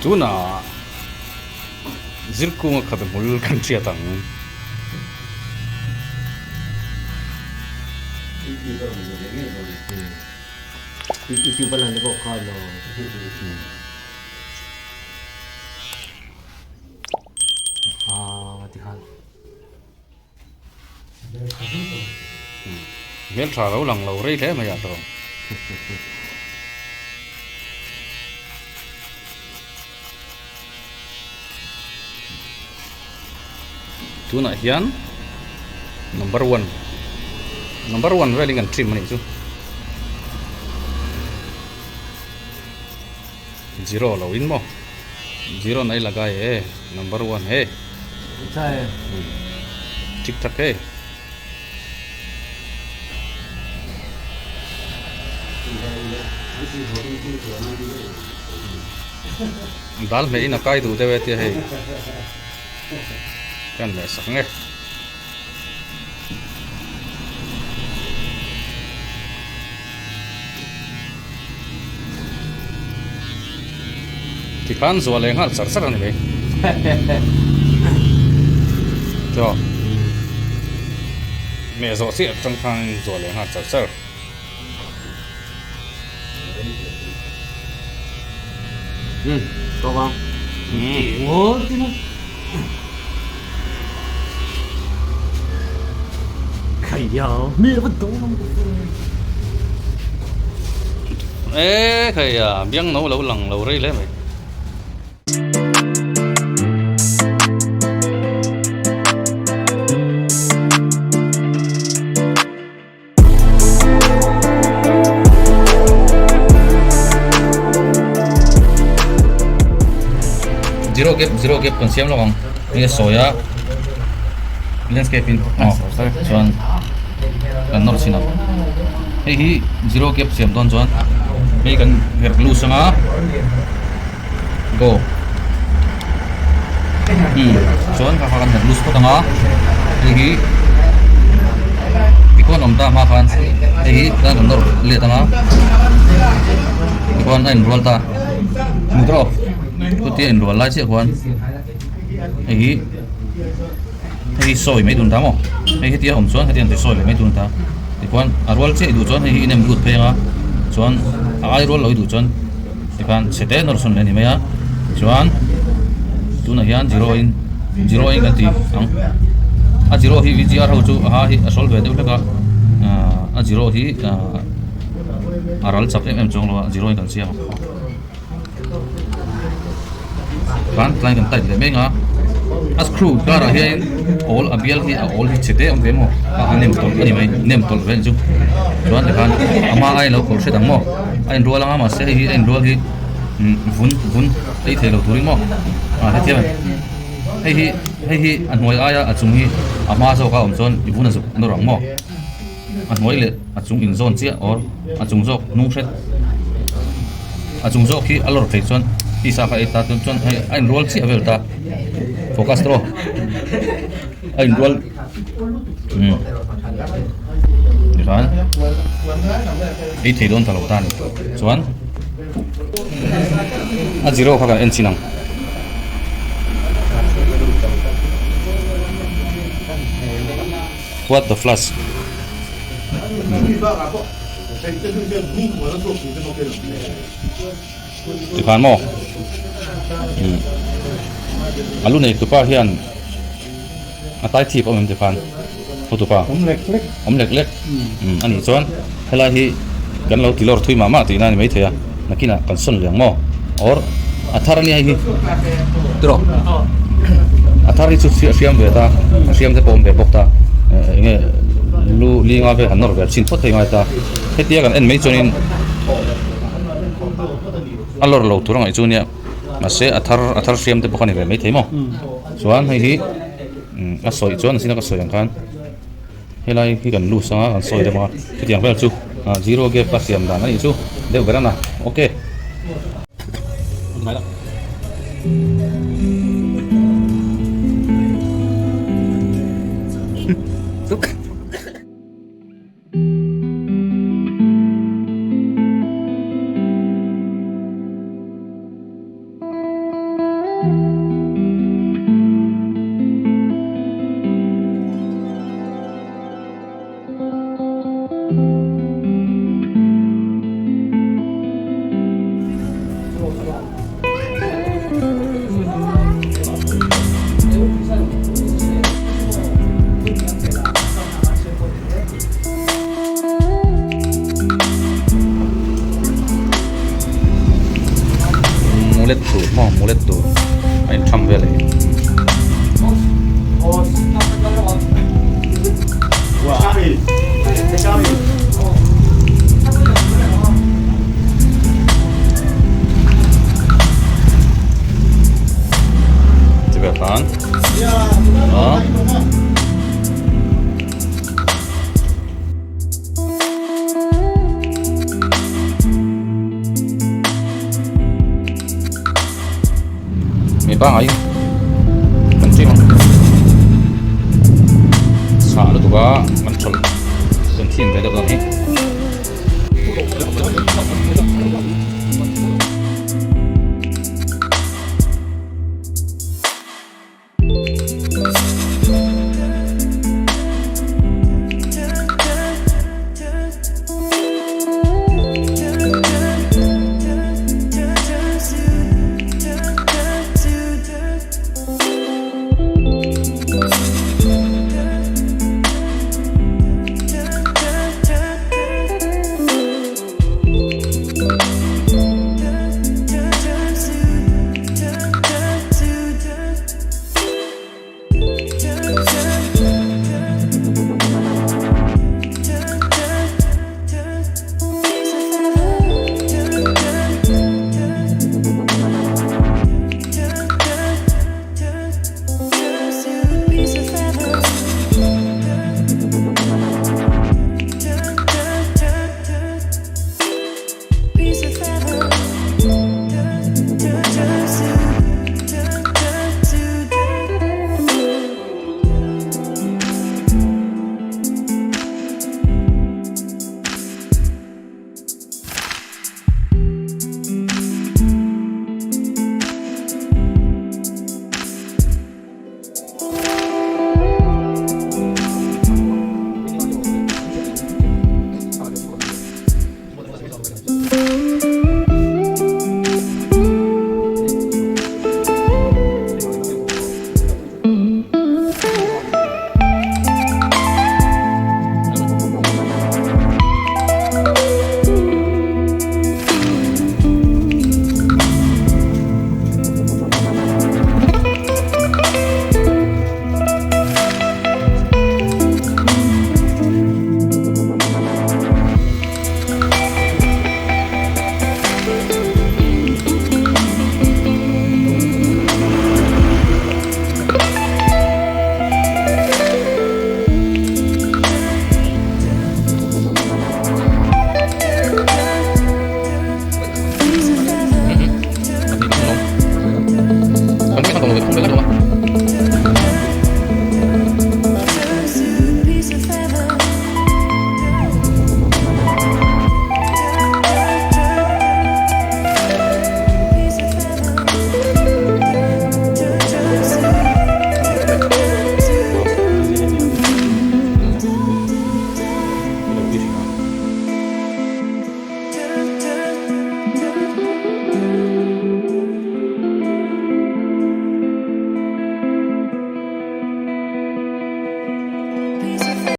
Tunah zirkunga khabe hmul kan hriat ang. Hmel tha lo lang lo rei hle mai ah tawh. Tunah hian number one number one velin kan trim a nih chu zero lo in maw zero nai lagai e number one he thik thak he. Dal hmeh in a kai duh deuh e tia hei kan hmeh sak nge. Tikhan zuah leh nghal char char a ni mai. Chaw meh zawh chiah atang khan zuah leh nghal char char. Um tawk ang. Ngawl tin a. Khaiya mi va dawng ang. E khaiya biang no lo lang lo rei hle mai. Zero gap zero gap kan siam lawk ang hei a sawi a landscape in aw chuan kan nawr chhin ang hei hi zero gap siam dawn chuan hei kan herh loose anga go chuan kha kha kan herh loose phawt anga hei hi tikhuan awm ta hma khan hei hi kan rawn nawr let anga tikhuan a inrual ta hmu tawh chutia inrual lai chiah khuan hei hi hei hi sawi mai dun ta maw hei hetia awm chuan hetiang ti sawi leh mai dun ta tikhuan a rual chiah i duh chuan hei hi i nem lut phei anga chuan a ai rual lo i duh chuan. Tikhan chhe te nawr sawn leh a ni mai a, chuan tunah hian zero in zero in kan ti ang a zero hi V G R ho chu a ha hi a sawl ve deuh hlek a ahh a zero hi ahh a ral chak em em chuang lo a zero in kan siam ang khan tlai kan tight leh mek a a screw karah hian awl a bial hi a awl hi chhe te a awm ve maw a nem tawlh a ni mai nem tawlh ve chu chuan tikhan a hma aiin lo khawlh hret ang maw. A inrual anga mahse hei hi a inrual hi vun vun ei thei lo turin maw ah hetiang hei hi hei hi a hnuai aia a chung hi a hma zawk a awm chuan i vun a zuk nawr ang maw a hnuai leh a chung inzawn chiah or a chung zawk hnung hret a chung zawk hi a lawr thei chuan tisa kha ei ta chuan chuan hei a inrual chiah vel ta focus tawh a inrual tikhan ei thei dawn ta lo ta a ni chuan a zero kha kan en chin ang. What the flash tikhan maw a lu nei tupa hian. A tai thip awm em ti khan photo pa awm lek lek awm lek lek a nih chuan helai hi kan lo ti lawr thui mah mah tihna a ni maithei a nakinah kan sawn leh ang maw or a thar ania hei hi tiraw a thar hi chu a hriam ve ta a hriam te pawh awm ve bawk ta eng nge lu linga vel han nawr ve chhin phawt thei ngai ta hetia kan en mai chuanin a lawr lo tur a ngaih chu nia mahse a thar a thar hriam te pawh kha a ni ve maithei maw. Chuan hei hi a sawi chuan a sina ka sawi ang khan helai hi kan loose anga kan sawi deuh a chutiang vel chu zero gap a siam dan a nih chu deuh ber a na okay. Mullet tur maw mullet tur a intham vel a ni. Ti vel khan a. Mi pangai kan ching sah lutuk a.